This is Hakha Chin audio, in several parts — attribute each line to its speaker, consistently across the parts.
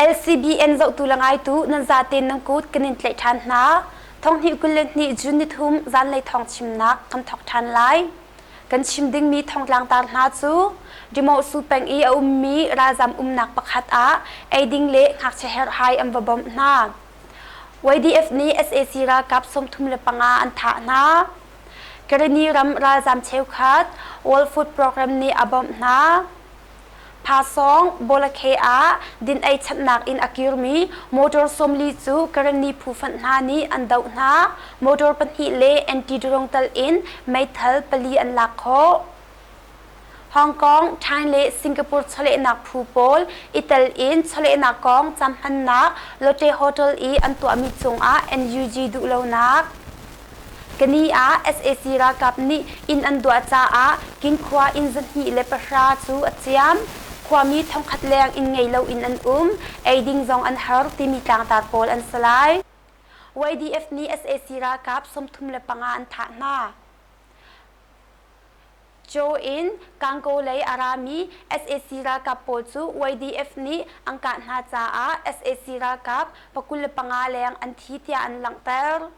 Speaker 1: LCBN zohtu le ngaitu nan zaten nan kut kan in tlaih ṭhan hna. Thonghnih 22 June nithum zanlei thawng chimnak kan thawk ṭhan lai. Kan chim dingmi thongtlang tar hna cu Dimosu peng i a ummi ralzam umnak pakhat ah eiding le ngakchia herhhai an va bawmh hna. YDF nih sac ralkap 35 an thah hna. Karenni ram ralzam cheukhat World Food Program nih a bawmh hna. Phasawng Bawlakhe ah din-ei chanhnak in a kirmi motor 40 cu Karenni phu fanh hna nih an doh hna. Motor pahnih le anti-drone tal in meithal pali an lak khawh. Hong Kong, Thai le Singapore chawlehnak phu pawl i tel in chawlehnak kong camhmannak Lotte Hotel i an tuahmi cungah NUG duhlonak. Kani ah sac ralkap nih inn an duah caah Kinkhua inn 210 cu a ciam. Khuami thongkhat leng inn ngei loin an um, eiding zong an har timi tlangtar pawl an si lai. YDF nih sac ralkap 35 an thah hna. Joe in Kankaw lei a rami sac ralkap pawl cu YDF nih an kah hna caah sac ralkap 25 leng an thi tiah an langhter.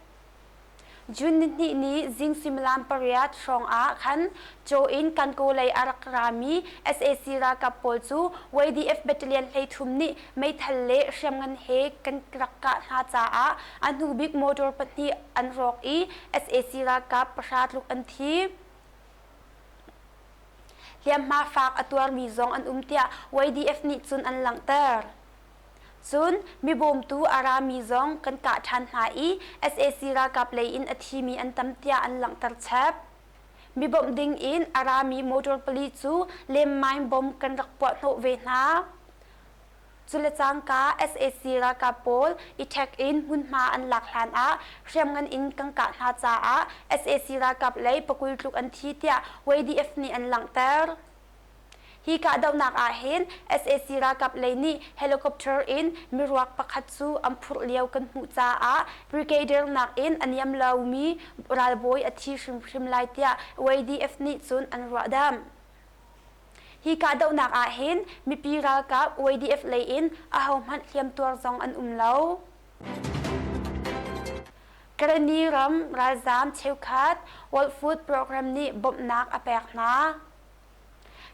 Speaker 1: June nihnih ni zing suimilam pariat hrawng ah khan Joe in Kankaw lei a rak rami sac ralkap pawl cu YDF battalion 13 nih meithal le hriamngan he kan rak kah hna caah a hnubik motor pahnih an rawk i sac ralkap pahra tluk an thi. Hliamhma fak a tuarmi zong an um tiah YDF nih cun an langhter. Cun mibawmtu a rami zong kan kah ṭhan hna i sac ralkap lei in a thimi an tam tiah an langhter chap. Mibawmh ding in a rami motor pali cu lemmine bomb kan rak puahhnawh ve hna. Culecangka sac ralkap pawl i ṭhek in hmunhma an lak hlan ah hriamngan in kan kah hna caah sac ralkap lei pakul tluk an thi tiah YDF nih an langhter. Hi kahdohnak ah hin sac ralkap lei nih helicopter in miruak pakhat cu an phurh lio kan hmuh caah brigadier nakin a niam lomi ralbawi a thi hrimhrim lai tiah YDF nih cun an ruahdamh. Hi kahdohnak ah hin mipi ralkap YDF lei in ahohmanh hliamtuar zong an um lo. Karenni ram ralzaam cheukhat World Food Program nih bawmhnak a pek hna.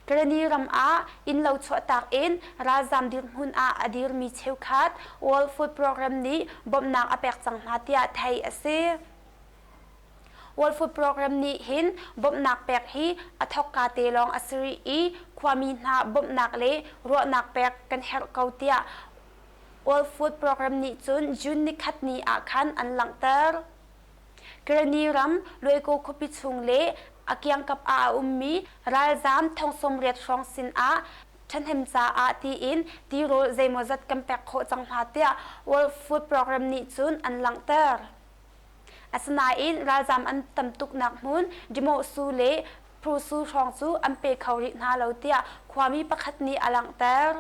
Speaker 1: Karenni ram ah innlo chuahtak in ralzaam dirhmun ah a dirmi cheukhat World Food Program nih bawmhnak a pek cang hna tiah theih a si. World Food Program nih hin bawmhnak pek hi a thawkka te lawng a si rih i khuami hna bawmhnak le ruahnak pek kan herh ko tiah World Food Program nih cun June nikhat ni ah khan an langhter. Karenni ram Luaikaw khuapi chung le a kiangkap ah a ummi ralzaam thong 80 hrawng sin ah ṭhahnem caah tiin tirawl zeimawzat kan pek khawh cang hna tiah World Food Program nih cun an langhter. Asinain ralzaam an tam tuknak hmun Dimosu le Prusu hrawng cu an pe kho rih hna lo tiah khuami pakhat nih a langhter.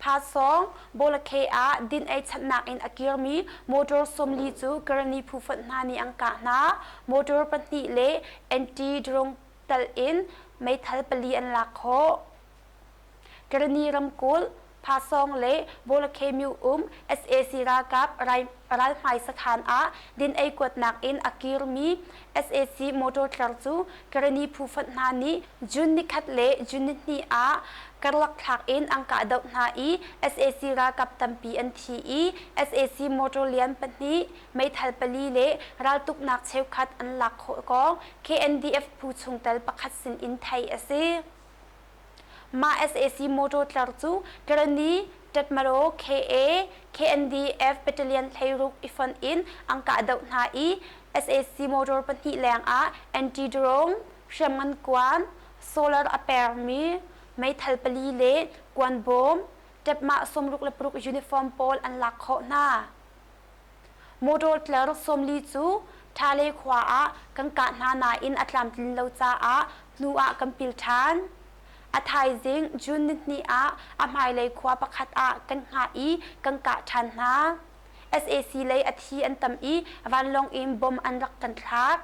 Speaker 1: Phasawng Bawlakhe ah din-ei chanhnak in a kirmi motor 40 cu Karenni phu fonh hna nih an kah hna. Motor pahnih le anti-drone tal in meithal pali an lak khawh. Karenni ramkulh Phasawng le Bawlakhe um sac ralkap ralhmai sakhan ah din-ei kuatnak in a kirmi sac motor tlar cu Karenni phu fonh hna nih June nikhat le June nihnih ah karlak thlak in an kahdoh hna i sac ralkap tampi an thi i sac motor lian pahnih, meithal pali le raltuknak cheukhat an lak khawh kong KNDF phu chungtel pakhat sin in theih a si. Mah sac motor tlar cu Karenni Tatmadaw KA KNDF Battalion 16 i fonh in an kahdoh hna i sac motor pahnih leng ah anti-drone hriamngan kuan, solar a permi meithal pali le kuan bawm, tepmah 66 uniform pawl an lak khawh hna. Motor tler 40 cu Thale khua ah kan kah hna nain a tlamtlin lo caah hnu ah kan pil ṭhan. A thaizing June nihnih ah a hmailei khua pakhat ah kan hngah i kan kah ṭhan hna. Sac lei a thi an tam i vanlawng in bom an rak kan thlak.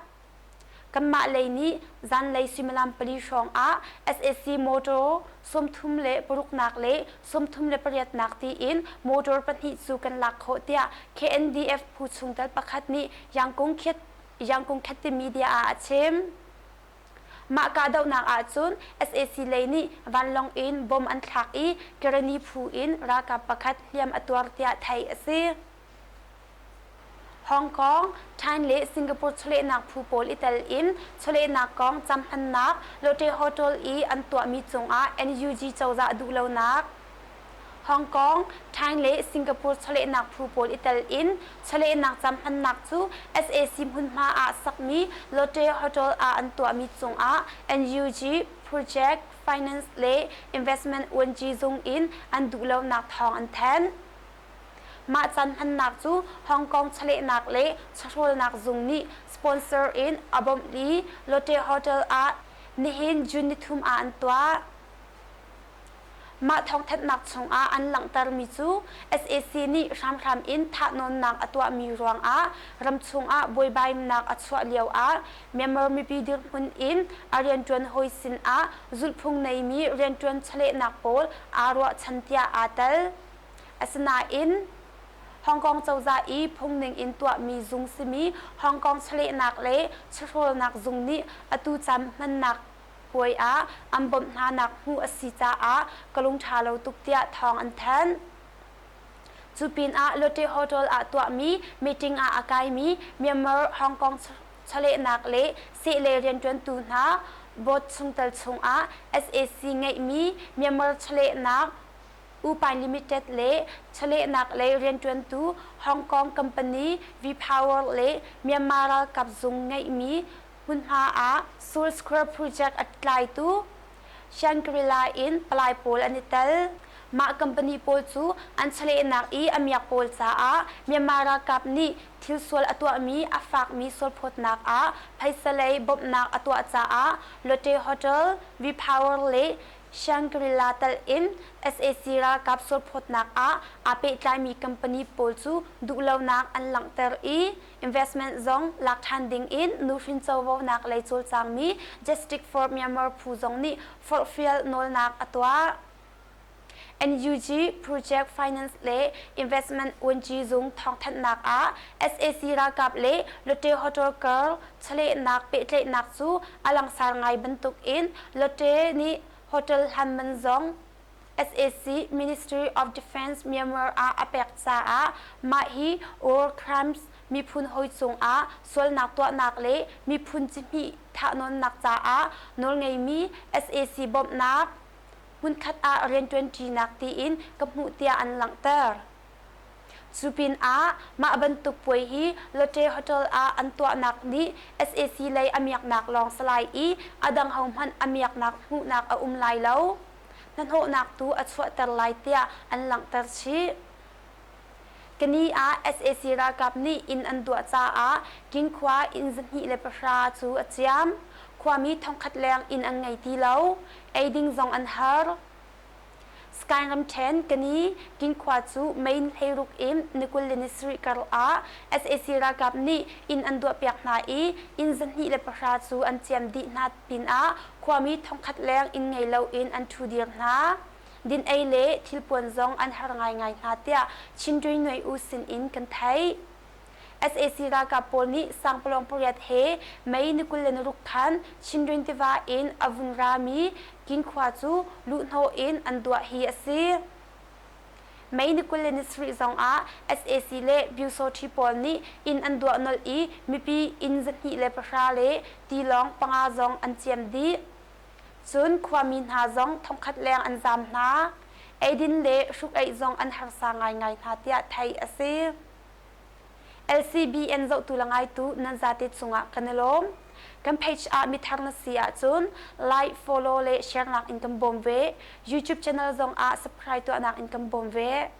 Speaker 1: Kanmah lei nih zanlei suimilam pali hrawng ah sac motor 36 nak le 38 nak tiin motor pahnih cu kan lak khawh tiah KNDF phu chungtel pakhat nih Yangkung Yangkung Khet media ah a chim. Mah kahdohnak ahcun sac lei nih vanlawng in bom an thlak i Kareni phu in ralkap pakhat hliam a tuar tiah theih a si. Hong Kong, Thai le Singapore chawlehnak phu pawl i tel in chawlehnak kong camhmannak Lotte Hotel i an tuahmi cungah NUG cozah duhlonak Hong Kong, Thai le Singapore chawlehnak phu pawl i tel in chawlehnak camhmannak cu sac hmunhma ah sakmi Lotte Hotel ah an tuahmi cungah NUG Project Finance le Investment Uanci zung in an duhlonak thawng an thanh. Mah caan hmannak cu Hong Kong chawlehnak le chawhrawlnak zung nih sponsor in a bawmh i Lotte Hotel ah nihin June nithum ah an tuah. Mah thawngthanhnak chungah an langhtermi cu sac nih hramhram in thahnawnnak a tuahmi ruangah ramchung ah buaibainak a chuah lioah Myanmar mipi dirhmun in a rianṭuan hawi sinah zulhphung neimi rianṭuan chawlehnak pawl aa ruahchan tiah aa tel. Asinain Hong Kong cozah i phungning in tuahmi zung simi Hong Kong chawlehnak le chawhrawlnak zung nih atu caan hmannak puai ah an bawmh hnanak hmuh a si caah ka lungṭha lo tuk tiah thawng an thanh. Cu pinah Lotte Hotel ah tuahmi meeting ah a kaimi Myanmar Hong Kong chawlehnak le sehlei rianṭuantu hna board chungtel chungah sac ngeihmi Myanmar chawlehnak Upai Limited le chawlehnak lei rianṭuantu Hong Kong company V-Power le Myanmar ralkap zung ngeihmi hmunhma ah Seoul Square Project a tlaitu Shangri-La in palai pawl an i tel. Mah company pawl cu an chawlehnak i a miak pawl caah Myanmar ralkap nih thil sual a tuahmi a fakmi sualphawtnak ah phaisa lei bawmhnak a tuah caah Lotte Hotel, V-Power le Shangri-La telh in sac ralkap sualphawtnak ah aa pehtlaimi company pawl cu duhlonak an langhter i investment zong lak ṭhan ding in nuhrin covonak lei cawlcangmi Justice for Myanmar phu zong nih forhfial nawlnak a tuah. NUG Project Finance le Investment Uanci Zung thawngthanhnak ah sac ralkap le Lotte Hotel Girl chawlehnak pehtlaihnak cu a langsar ngai bantuk in Lotte nih hotel hlan man zong sac Ministry of Defense Myanmar ah a pek caah mah hi war crimes miphun hawi cungah sualnak tuahnak le miphun cihmih thahnawnnak caah nawlngeimi sac bawmhnak hmunkhat ah rianṭuanṭinak tiin ka hmuh tiah an langhter. Cu pinah mah bantuk puai hi Lotte Hotel ah an tuahnak nih sac lei a miaknak lawng si lai i a dang hohmanh a miaknak hmuhnak a um lai lo. Hnahnawhnak tu a chuahter lai tiah an langhter chih. Kani ah sac ralkap nih inn an duah caah Kingkhua inn 210 cu a ciam. Khuami thongkhat leng inn an ngei ti lo. Eiding zong an har. Sky ramṭhen Kani Kingkhua cu Main 16 in ni 27 kar ah sac ralkap nih inn an duahpiak hna i inn 210 cu an ciam dih hna pinah khuami thongkhat leng inn ngei loin an ṭhudir hna. Din-ei le thilpuan zong an har ngaingai hna tiah Chindwin Nwe U sin in kan theih. Sac ralkap pawl nih sangpalawng pariat he May ni 26 khan Chindwin tiva in a vun rami Kinkhua cu luhhnawh in an duah hi a si. May ni 27 zongah sac le Pyusawṭhi pawl nih inn an duah nolh i mipi inn 210 le tilawng panga zong an ciam dih. Cun khuami hna zong thongkhat leng an zaam hna. Eidin le hruk-eih zong an harsa ngaingai hna tiah theih a si. LCBN zohtu le ngaitu nan zate cungah kan i lawm. Kan page ah mithar na si ahcun like, follow le share nak in kan bawm ve. YouTube channel zong ah subscribe tuahnak in kan bawm ve.